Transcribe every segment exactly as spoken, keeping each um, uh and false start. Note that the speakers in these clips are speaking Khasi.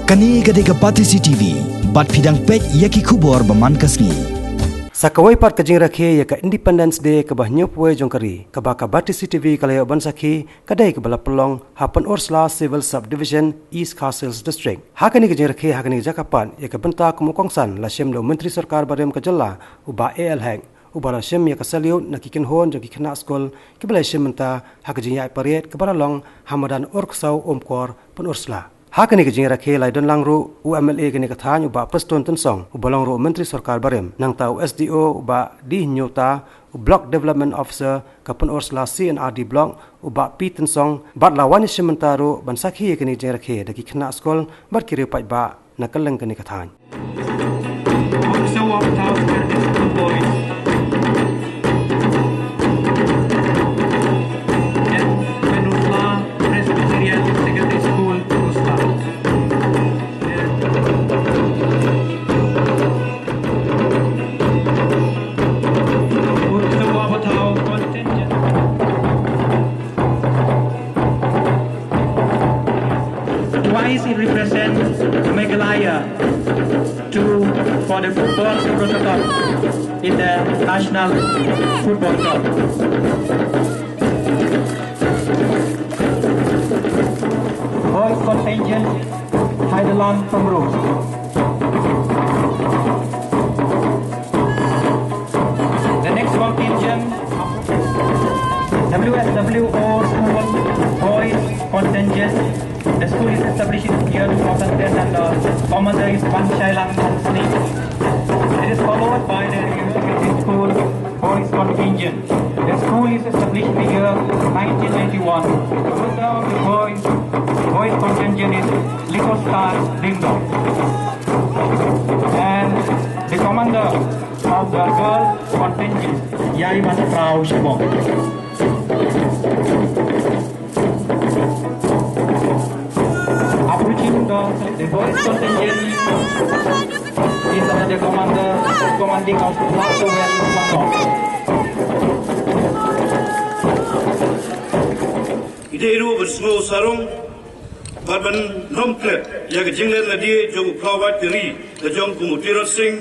Kane ka dei ka Batesi T V, bad phi dang peit ïa ki khubor ba man ka sngi. Sa kawei pat ka jingrakhe ïa ka Independence Day kaba hynñiewphew jong ka ri, kaba ka Batesi T V ka la ïoh ban sakhi, ka dei kaba la pynlong ha Pynursla Civil Subdivision, East Khasi Hills District. Ha kane ka jingrakhe, ha kane ka jaka pat, ïa ka bynta kum u kongsan la shim da u Myntri Sorkar barim ka jylla, u Bah A L Hek, uba la shim ïa ka salute na ki kynhun jong ki khynnah skul kiba la shim bynta ha ka jingïaid parade kaba la long ha madan Urksaw Umkor, Pynursla. Ha kane ka jingrakhe la ïadonlang ruh u M L A kane ka thaiñ u Bah Prestone Tynsong, uba long ruh u Myntri Sorkar barim, nangta u S D O u Bah D Hynñiewta, u Block Development Officer ka Pynursla C and R D Block, u Bah P Tynsong, bad la wan ïashim bynta ruh ban sakhi ïa kane ka jingrakhe da ki khynnah skul bad ki riew paidbah na kylleng kane ka thaiñ. Also of South Presbyterian School Boys. And Penusla Presbyterian Secondary School, Penusla. Also of South Contingent. Twice it represents Meghalaya to, for the football protocol in the national football club. Boys contingent, Thailand, Tumru. The next contingent, W S W O school, boys contingent. The school is established in the year two thousand ten and the commander is Ban Shailang Thangsni. It is followed by the University School boys contingent. The school is established in the year nineteen ninety-one. The commander of the boys, boys contingent is Little Star Ding Dong. And the commander of the girls contingent, Yai Ban Prau Shimong. Approaching the, the boys contingent is under the commander, commanding of Black Whale Squadron. Ki dei ruh ban sngew sarong bad ban nym klet ïa ka jinglen lade jong u phlawbait ka ri ka jong kum u Tirot Sing,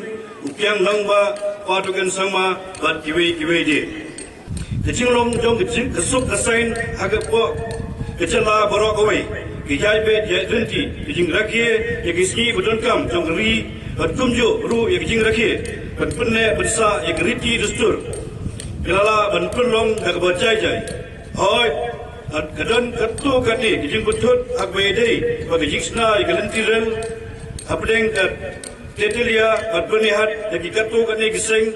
u Piang Nongbah, Patogen Sangma bad kiwei kiwei de. Ka jinglong jong ka jing, ka suk ka saiñ ha ka pok ka jylla baroh kawei, ka ïaid beit ïaid lynti, ka jingrakhe ïa ki sngi ba donkam jong ka ri, bad kumjuh ruh ïa ka jingrakhe ban pynneh pynsah ïa ka riti dustur, ka la lah ban pynlong da kaba jai jai. Hooid, ka don katto katne ka jingpynthut ha kaba ïadei bad ka jingshna ïa ka lynti rel hapdeng ka Tetelia bad Byrnihat ïa ki katto katne ki seng,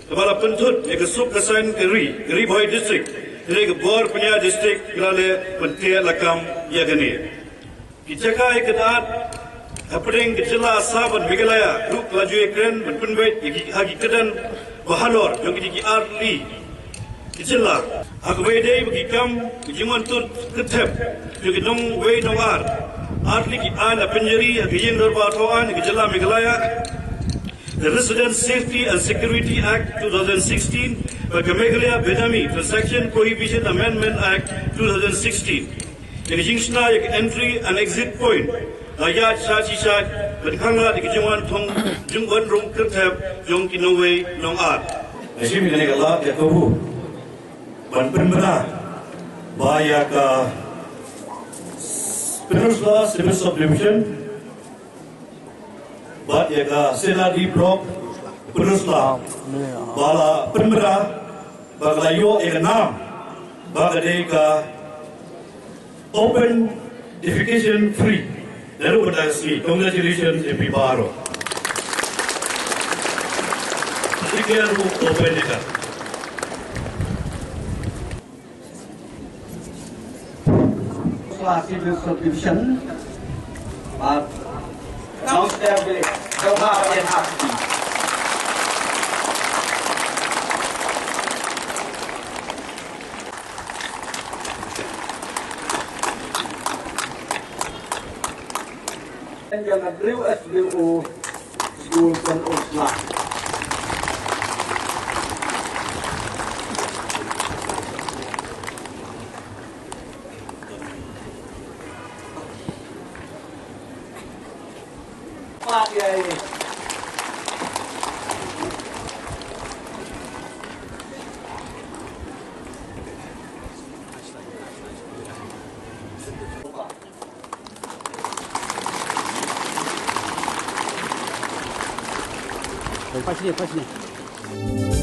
kaba la pynthut ïa ka suk ka saiñ ka ri, ka Ri Bhoi District, ka dei ka bor pynïaid district ka la leh pynteh lakam ïa kane. Ki jaka ïa ka dap hapdeng ka jylla Assam bad Meghalaya ruh ka la ju ïakren ban pynbeit ïa ki ha ki kyrdan ba halor jong ki, ki artylli ki jylla. Ha kaba ïadei bad ki kam ki jingwan tut kyrthep jong ki nongwei nongar, artylli ki aiñ la pynjari ha ka ïing dorbar thaw aiñ ka jylla Meghalaya, the Resident Safety and Security Act two thousand sixteen, bad ka Meghalaya Bedami Transaction Prohibition Amendment Act two thousand sixteen. Ïa ka jingshna ïa ka entry and exit point la ïaid shai shai ban khanglad ïa ka jingwan thung, jingwan rung kyrthep jong ki nongwei nongar. Nga shim ïa kane ka lad ïa kabu ban pynbna ba ïa ka Pynursla Civil Subdivision bad ïa ka C and R D Block Pynursla ba la pynbna ba ka la ïoh ïa ka nam ba ka dei ka open defecation free. Naduh mynta ka sngi, congratulations ïa phi baroh. Declare ruh open ïa ka. Class Civil Subdivision, uh, downstairs village, Doha Indian Army. And you're not real as we all. School kan ong sla. Pas sini, pas sini.